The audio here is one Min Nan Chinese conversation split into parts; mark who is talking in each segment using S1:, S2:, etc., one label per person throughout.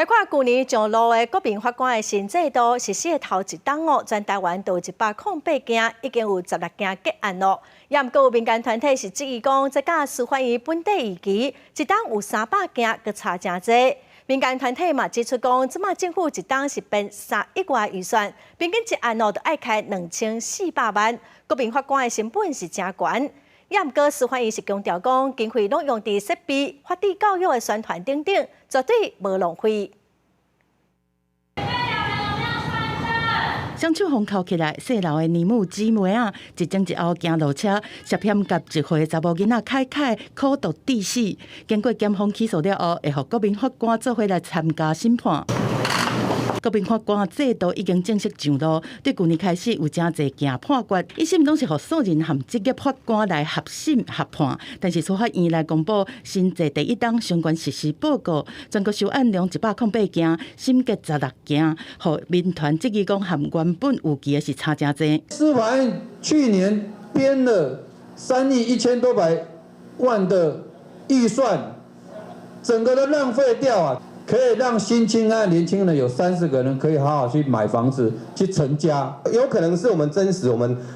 S1: 來看舊年上路的國民法官的新制度實施的頭一冬哦，全台灣都有108件，已經有16件結案咯。也毋過有民間團體是質疑講，這佮司法院本底預期，一冬有300件，閣差誠濟。民間團體嘛指出講，這馬政府一冬是編3億外預算，平均一案哦，就愛開2400萬。國民法官的成本是誠懸。也毋過司法院是強調講，經費攏用佇設備、法治教育的宣傳等等，絕對無浪費。
S2: 雙手封扣起來，細膩的奶母姊妹仔，一前一後行路車，涉嫌共一歲查某囡仔凱凱苦毒致死。經過檢方起訴了後，會予國民法官做伙來參加審判。國民法官制度已經正式上路，對舊年開始有誠濟件判決，一審攏是予素人和職業法官來合審合判。但是司法院來公布新制第一冬相關實施報告，全國收案量108件，審結16件，予民團質疑講和原本預期的是差誠濟。
S3: 司法院去年編了3億1000多百萬的預算，整個都浪費掉啊！可以讓新青安年輕人有30個人可以好好去買房子去成家。
S4: 有可能是我們真實，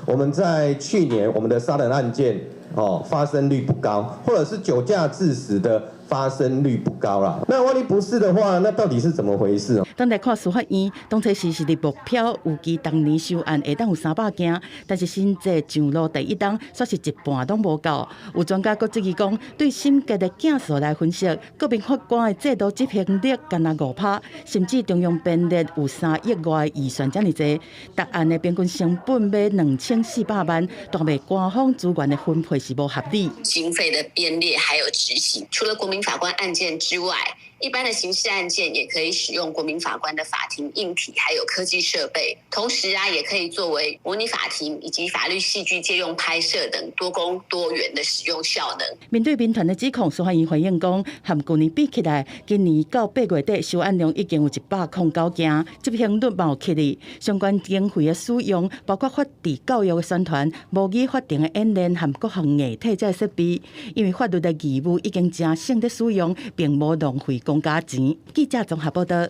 S4: 我們在去年我們的殺人案件哦發生率不高，或者是酒駕致死的發生率不高啦。那萬一不是的話，那到底是怎麼回事？
S2: 當來看司法院，當初時是佇目標預期當年收案會當有300件，但是新制上路第一冬，煞是一半攏無夠。有專家閣質疑講，對審結的件數來分析，國民法官的制度執行力干焦5%，甚至中央編列有3億外預算遮爾濟，逐案的平均成本欲2400萬，但袂官方資源的分配是無合理。
S5: 經費的編列還有執行，除了國民法官案件之外，一般的刑事案件也可以使用國民法官的法庭硬體，還有科技設備。同時啊，也可以作為模擬法庭以及法律戲劇借用拍攝等多功多元的使用效能。
S2: 面對民團的指控，司法院回應講，和舊年比起來，今年到8月底收案量已經有109件，執行率嘛有起哩。相關經費的使用，包括法治教育的宣傳、模擬法庭的演練和各項硬體這設備，因為法律的義務已經誠省咧使用，並無浪費公家錢。記者綜合報道。